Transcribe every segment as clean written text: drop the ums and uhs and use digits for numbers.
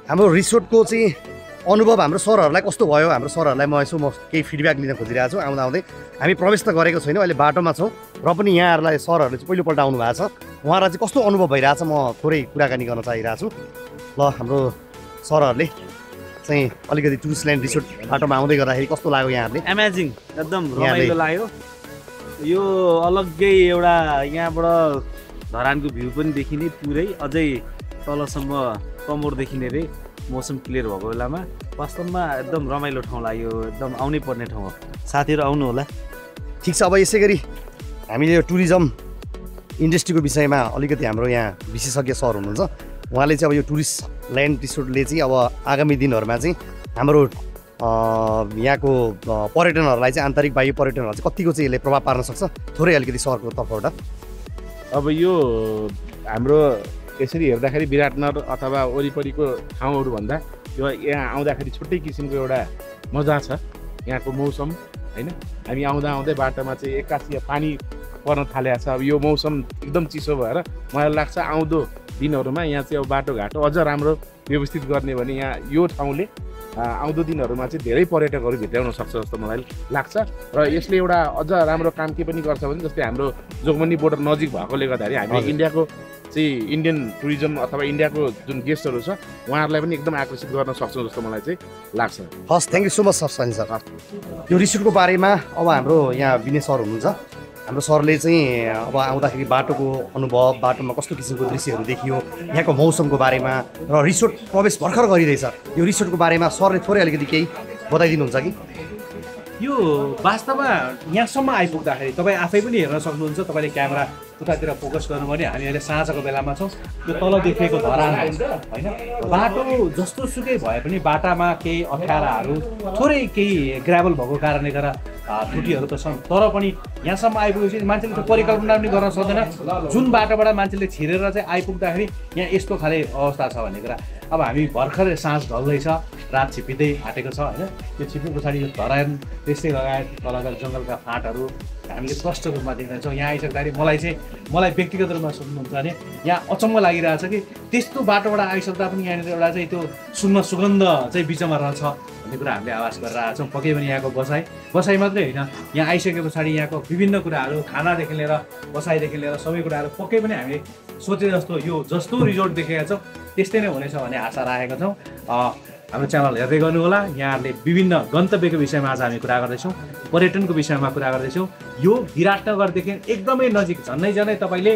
हाम्रो रिसोर्टको चाहिँ अनुभव हाम्रो सरहरूलाई कस्तो भयो हाम्रो सरहरूलाई म केही फिडब्याक लिन खोजिरहेको छु। आउँदा आउँदै हामी प्रवेश त गरेको छैनौँ, अहिले बाटोमा छौँ र पनि यहाँहरूलाई सरहरूले चाहिँ पहिलोपल्ट आउनु भएको छ। उहाँलाई चाहिँ कस्तो अनुभव भइरहेछ म थोरै कुराकानी गर्न चाहिरहेको छु। ल हाम्रो सरहरूले चाहिँ अलिकति टुरिस्ट ल्यान्ड रिसोर्ट बाटोमा आउँदै गर्दाखेरि कस्तो लाग्यो यहाँहरूले? अमेजिङ, एकदम रमाइलो लाग्यो। यो अलग्गै एउटा यहाँबाट धरानको भ्यू पनि देखिने पुरै अझै तलसम्म कमोर देखिने रे मौसम क्लियर भएको बेलामा वास्तवमा एकदम रमाइलो ठाउँ लाग्यो। एकदम आउनै पर्ने ठाउँ हो, साथीहरू आउनु होला। ठिक छ, अब यसै गरी हामीले यो टुरिज्म इन्डस्ट्रीको विषयमा अलिकति हाम्रो यहाँ विशेषज्ञ सर हुनुहुन्छ, उहाँले चाहिँ अब यो टुरिस्ट ल्यान्ड रिसोर्टले चाहिँ अब आगामी दिनहरूमा चाहिँ हाम्रो यहाँको पर्यटनहरूलाई चाहिँ आन्तरिक बाह्य पर्यटनहरूलाई चाहिँ कतिको चाहिँ यसले प्रभाव पार्न सक्छ, थोरै अलिकति सरको तर्फबाट? अब यो हाम्रो यसरी हेर्दाखेरि विराटनगर अथवा वरिपरिको ठाउँहरूभन्दा यो यहाँ आउँदाखेरि छुट्टै किसिमको एउटा मजा छ। यहाँको मौसम होइन, हामी आउँदा आउँदै बाटोमा चाहिँ एक्कासी पानी पर्न थालेको छ। अब यो मौसम एकदम चिसो भएर मलाई लाग्छ आउँदो दिनहरूमा यहाँ चाहिँ अब बाटोघाटो अझ राम्रो व्यवस्थित गर्ने भने यहाँ यो ठाउँले आउँदो दिनहरूमा चाहिँ धेरै पर्यटकहरू भित्राउन सक्छ जस्तो मलाई लाग्छ। र यसले एउटा अझ राम्रो काम के पनि गर्छ भने जस्तै हाम्रो जोगबनी बोर्डर नजिक भएकोले गर्दाखेरि हामी इन्डियाको चाहिँ इन्डियन टुरिज्म अथवा इन्डियाको जुन गेस्टहरू छ उहाँहरूलाई पनि एकदम आकर्षित गर्न सक्छौँ जस्तो मलाई चाहिँ लाग्छ। हस्, thank you so much sir. Sunny sir, यो रिसोर्टको बारेमा अब हाम्रो यहाँ विनय सर हुनुहुन्छ, हाम्रो सरले चाहिँ अब आउँदाखेरि बाटोको अनुभव, बाटोमा कस्तो किसिमको दृश्यहरू देखियो, यहाँको मौसमको बारेमा र रिसोर्ट प्रवेश भर्खर गरिरहेछ, यो रिसोर्टको बारेमा सरले थोरै अलिकति केही बताइदिनुहुन्छ कि? यो वास्तवमा यहाँसम्म आइपुग्दाखेरि तपाईँ आफै पनि हेर्न सक्नुहुन्छ। तपाईँले क्यामेरा उतातिर फोकस गर्नु भने हामी अहिले साँझको बेलामा छौँ। यो तल देखिएको धरान होइन, बाटो जस्तो सुकै भए पनि बाटामा केही अप्ठ्याराहरू थोरै केही ग्राभल भएको कारणले गर्दा त्रुटिहरू त छन्, तर पनि यहाँसम्म आइपुगेपछि मान्छेले त परिकल्पना पनि गर्न सक्दैन जुन बाटोबाट मान्छेले छिरेर चाहिँ आइपुग्दाखेरि यहाँ यस्तो खाले अवस्था छ भन्ने कुरा। अब हामी भर्खरै साँझ ढल्दैछ, रात छिपिँदै आँटेको छ होइन। यो छिप्नु पछाडि यो धरान त्यस्तै लगायत तलका जङ्गलका फाँटहरू हामीले स्पष्ट रूपमा देख्दैछौँ। यहाँ आइसक्दाखेरि मलाई व्यक्तिगत रूपमा सोध्नुहुन्छ भने यहाँ अचम्म लागिरहेछ कि त्यस्तो बाटोबाट आइसक्दा पनि यहाँनिर एउटा चाहिँ त्यो सुगन्ध चाहिँ बिचमा रहन्छ भन्ने कुरा हामीले आवाज गरेर आएको छौँ। पक्कै पनि यहाँको बसाइ मात्रै होइन, यहाँ आइसके पछाडि यहाँको विभिन्न कुराहरू, खानादेखि लिएर बसाइदेखि लिएर सबै कुराहरू पक्कै पनि हामीले सोचे जस्तो यो जस्तो रिजोर्ट देखेका छौँ त्यस्तै नै हुनेछ भन्ने आशा राखेका छौँ। हाम्रो च्यानल हेर्दै गर्नुहोला। यहाँहरूले विभिन्न गन्तव्यको विषयमा आज हामी कुरा गर्दैछौँ, पर्यटनको विषयमा कुरा गर्दैछौँ। यो विराटनगरदेखि एकदमै नजिक, झन्नै तपाईँले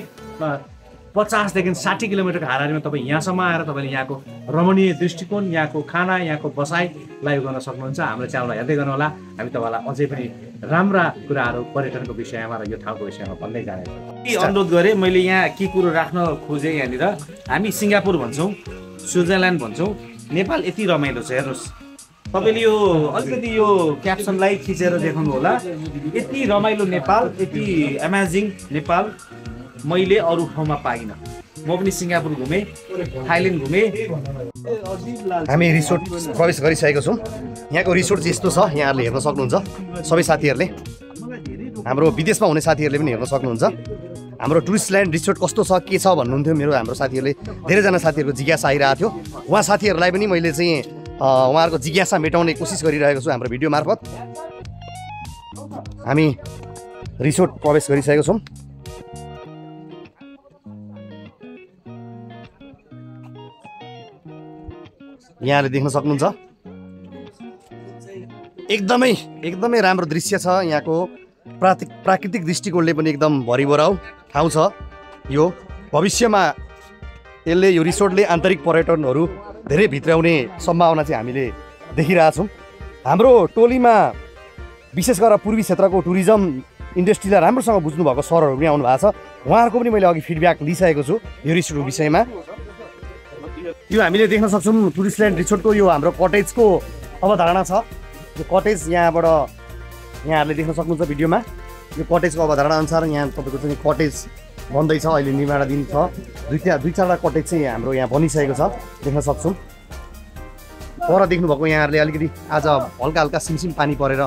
50देखि 60 किलोमिटरको हाराहारीमा तपाईँ यहाँसम्म आएर तपाईँले यहाँको रमणीय दृष्टिकोण, यहाँको खाना, यहाँको बसाइ लाइभ गर्न सक्नुहुन्छ। हाम्रो च्यानललाई हेर्दै गर्नुहोला। हामी तपाईँलाई अझै पनि राम्रा कुराहरू पर्यटनको विषयमा र यो ठाउँको विषयमा भन्दै जानेछौँ। अनुरोध गरेँ मैले यहाँ के कुरो राख्न खोजेँ यहाँनिर। हामी सिङ्गापुर भन्छौँ, स्विजरल्यान्ड भन्छौँ, नेपाल यति रमाइलो छ। हेर्नुहोस् तपाईँले यो अलिकति यो क्याप्सनलाई खिचेर देखाउनु होला। यति रमाइलो नेपाल, यति अमेजिङ नेपाल मैले अरू ठाउँमा पाइनँ। म पनि सिङ्गापुर घुमेँ, थाइल्यान्ड घुमेँ। हामी रिसोर्ट प्रवेश गरिसकेको छौँ। यहाँको रिसोर्ट चाहिँ यस्तो छ, यहाँहरूले हेर्न सक्नुहुन्छ। सबै साथीहरूले, हाम्रो विदेशमा हुने साथीहरूले पनि हेर्न सक्नुहुन्छ। हाम्रो टुरिस्ट ल्यान्ड रिसोर्ट कस्तो छ, के छ भन्नुहुन्थ्यो मेरो हाम्रो साथीहरूले। धेरैजना साथीहरूको जिज्ञासा आइरहेको थियो। उहाँ साथीहरूलाई पनि मैले चाहिँ उहाँहरूको जिज्ञासा मेटाउने कोसिस गरिरहेको छु हाम्रो भिडियो मार्फत। हामी रिसोर्ट प्रवेश गरिसकेको छौँ। यहाँले देख्न सक्नुहुन्छ एकदमै राम्रो दृश्य छ। यहाँको प्राकृतिक दृष्टिकोणले पनि एकदम भरिभराउ ठाउँ छ यो। भविष्यमा यसले यो रिसोर्टले आन्तरिक पर्यटनहरू धेरै भित्राउने सम्भावना चाहिँ हामीले देखिरहेछौँ। हाम्रो टोलीमा विशेष गरेर पूर्वी क्षेत्रको टुरिज्म इन्डस्ट्रीलाई राम्रोसँग बुझ्नुभएको सरहरू पनि आउनु भएको छ। उहाँहरूको पनि मैले अघि फिडब्याक लिइसकेको छु यो रिसोर्टको विषयमा। यो हामीले देख्न सक्छौँ टुरिस्ट ल्यान्ड रिसोर्टको यो हाम्रो कटेजको अवधारणा छ। यो कटेज यहाँबाट यहाँहरूले देख्न सक्नुहुन्छ भिडियोमा। यो कटेजको अवधारणा अनुसार यहाँ तपाईँको चाहिँ कटेज बन्दैछ, अहिले निर्माणाधीन छ। दुई चारवटा कटेज चाहिँ हाम्रो यहाँ बनिसकेको छ, देख्न सक्छौँ। पर देख्नुभएको यहाँहरूले अलिकति आज हल्का सिमसिम पानी परेर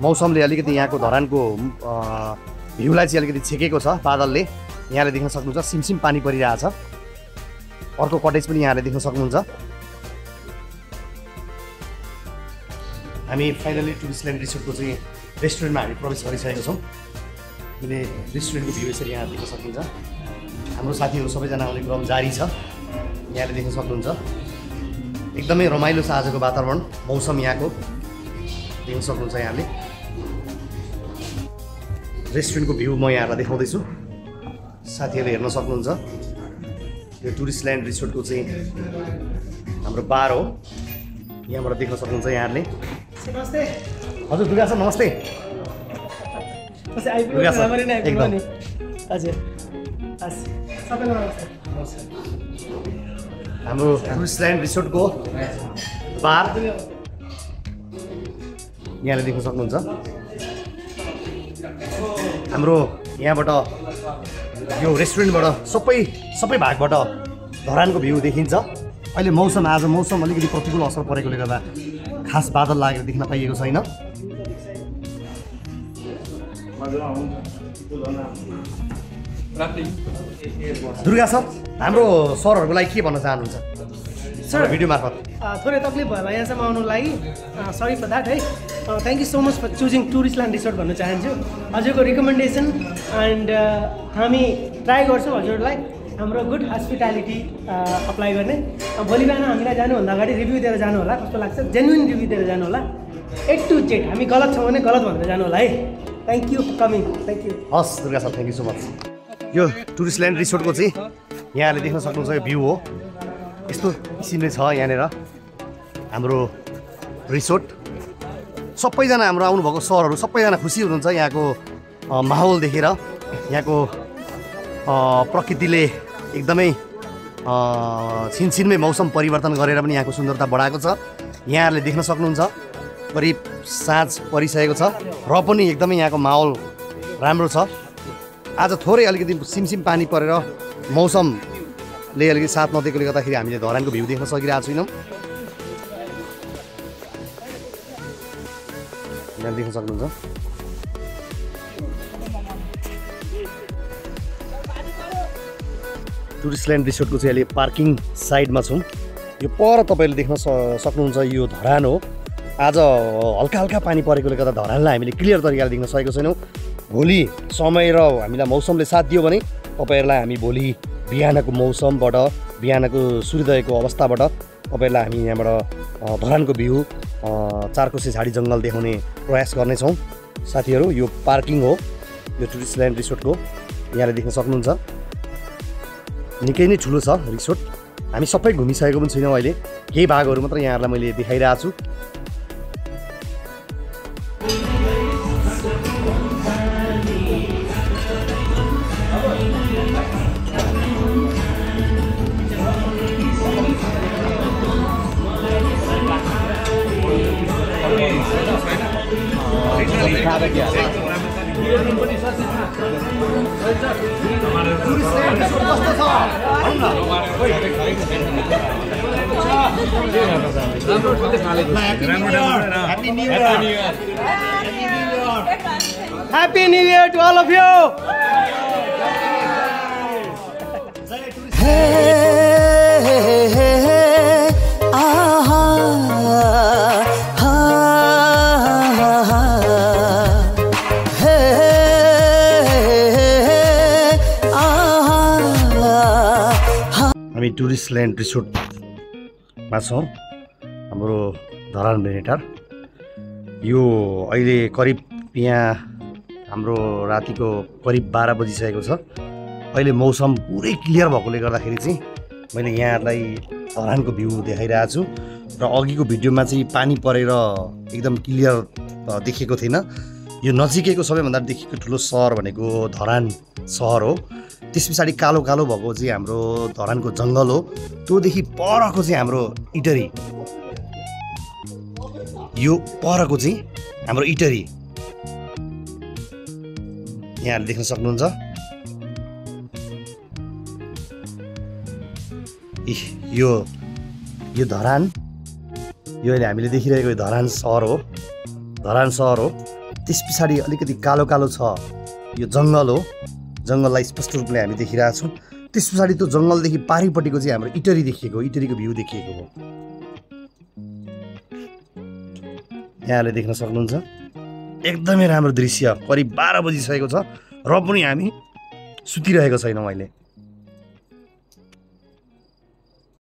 मौसमले अलिकति यहाँको धरानको भ्यूलाई चाहिँ अलिकति छेकेको छ बादलले। यहाँले देख्न सक्नुहुन्छ सिमसिम पानी परिरहेछ। अर्को कटेज पनि यहाँले देख्न सक्नुहुन्छ। हामी फाइनली टुरिस्टल्यान्ड रिसोर्टको चाहिँ रेस्टुरेन्टमा हामी प्रवेश गरिसकेको छौँ। हामीले रेस्टुरेन्टको भ्यू यसरी यहाँ देख्न सक्नुहुन्छ। हाम्रो साथीहरू सबैजना आउने क्रम जारी छ। यहाँले देख्न सक्नुहुन्छ एकदमै रमाइलो छ आजको वातावरण, मौसम यहाँको देख्न सक्नुहुन्छ। यहाँले रेस्टुरेन्टको भ्यू म यहाँलाई देखाउँदैछु, साथीहरूले हेर्न सक्नुहुन्छ। यो टुरिस्टल्यान्ड रिसोर्टको चाहिँ हाम्रो बार हो, यहाँबाट देख्न सक्नुहुन्छ यहाँहरूले। नमस्ते हजुर दुर्गा सर नमस्ते। दुर्गा सर एकदम हजुर सबैलाई नमस्ते। हाम्रो टुरिस्टल्यान्ड रिसोर्टको बार यहाँले देख्न सक्नुहुन्छ। हाम्रो यहाँबाट यो रेस्टुरेन्टबाट सबै भागबाट धरानको भ्यू देखिन्छ। अहिले आज मौसम अलिकति प्रतिकूल असर परेकोले गर्दा खास बादल लागेर देख्न पाइएको छैन। दुर्गा सर हाम्रो सरहरूको लागि के भन्न चाहनुहुन्छ सर भिडियो मार्फत? थोरै तकलिफ भयो होला यहाँसम्म आउनुको लागि, सरी फर द्याट है। Thank you so much for choosing Touristland resort भन्न चाहन्छु। हजुरको रिकमेन्डेसन एन्ड हामी ट्राई गर्छौँ हजुरलाई हाम्रो गुड हस्पिटालिटी अप्लाई गर्ने। भोलि बिहान हामीलाई जानुभन्दा अगाडि रिभ्यू दिएर जानु होला, कस्तो लाग्छ जेन्युन रिभ्यू दिएर जानु होला। A to Z हामी गलत छौँ भने गलत भनेर जानु होला है। Thank you for coming. Thank you. हस् Durga sir thank you so much. यो टुरिस्टल्यान्ड रिसोर्टको चाहिँ यहाँले देख्न सक्नुहुन्छ यो भ्यू हो, यस्तो किसिमले छ यहाँनिर हाम्रो रिसोर्ट। सबैजना हाम्रो आउनुभएको सरहरू सबैजना खुसी हुनुहुन्छ यहाँको माहौल देखेर। यहाँको प्रकृतिले एकदमै छिनछिनमै मौसम परिवर्तन गरेर पनि यहाँको सुन्दरता बढाएको छ। यहाँहरूले देख्न सक्नुहुन्छ करिब साँझ परिसकेको छ र पनि एकदमै यहाँको माहौल राम्रो छ। आज थोरै अलिकति सिमसिम पानी परेर मौसमले अलिकति साथ नदिएकोले गर्दाखेरि हामीले धरानको भ्यू देख्न सकिरहेको छैनौँ। यहाँ देख्न सक्नुहुन्छ टुरिस्टल्यान्ड रिसोर्टको चाहिँ अहिले पार्किङ साइडमा छौँ। यो पर तपाईँले देख्न सक्नुहुन्छ यो धरान हो। आज हल्का हल्का पानी परेकोले गर्दा धरानलाई हामीले क्लियर तरिकाले देख्न सकेको छैनौँ। भोलि समय र हामीलाई मौसमले साथ दियो भने तपाईँहरूलाई हामी भोलि बिहानको मौसमबाट बिहानको सूर्योदयको अवस्थाबाट तपाईँहरूलाई हामी यहाँबाट धरानको भ्यू चारकोसे झाडी जङ्गल देखाउने प्रयास गर्नेछौँ। साथीहरू यो पार्किङ हो यो टुरिस्टल्यान्ड रिसोर्टको, यहाँले देख्न सक्नुहुन्छ निकै नै ठुलो छ रिसोर्ट। हामी सबै घुमिसकेको पनि छैनौँ, अहिले केही भागहरू मात्र यहाँहरूलाई मैले देखाइरहेको छु। Happy New Year to all of you. हामी टुरिस्टल्यान्ड रिसोर्टमा छौँ, हाम्रो धरान भेनेटार। यो अहिले करिब यहाँ हाम्रो रातिको करिब 12 बजिसकेको छ। अहिले मौसम पुरै क्लियर भएकोले गर्दाखेरि चाहिँ मैले यहाँहरूलाई धरानको भ्यू देखाइरहेको छु र अघिको भिडियोमा चाहिँ पानी परेर एकदम क्लियर देखेको थिएन। यो नजिकैको सबैभन्दा देखेको ठुलो सहर भनेको धरान सहर हो। त्यस पछाडि कालो कालो भएको चाहिँ हाम्रो धरानको जङ्गल हो। त्योदेखि परको चाहिँ हाम्रो इटरी, यो परको चाहिँ हाम्रो इटरी यहाँले देख्न सक्नुहुन्छ। यो धरान, यो अहिले हामीले देखिरहेको यो धरान सहर हो। धरान सहर हो। त्यस पछाडि अलिकति कालो कालो छ यो जङ्गल हो। जङ्गललाई स्पष्ट रूपले हामी देखिरहेको छौँ। त्यस पछाडि त्यो जङ्गलदेखि पारिपट्टिको चाहिँ हाम्रो इटरी देखिएको, इटरीको भ्यू देखिएको हो। यहाँले देख्न सक्नुहुन्छ एकदमै राम्रो दृश्य। करिब 12 बजिसकेको छ र पनि हामी सुतिरहेको छैनौँ अहिले।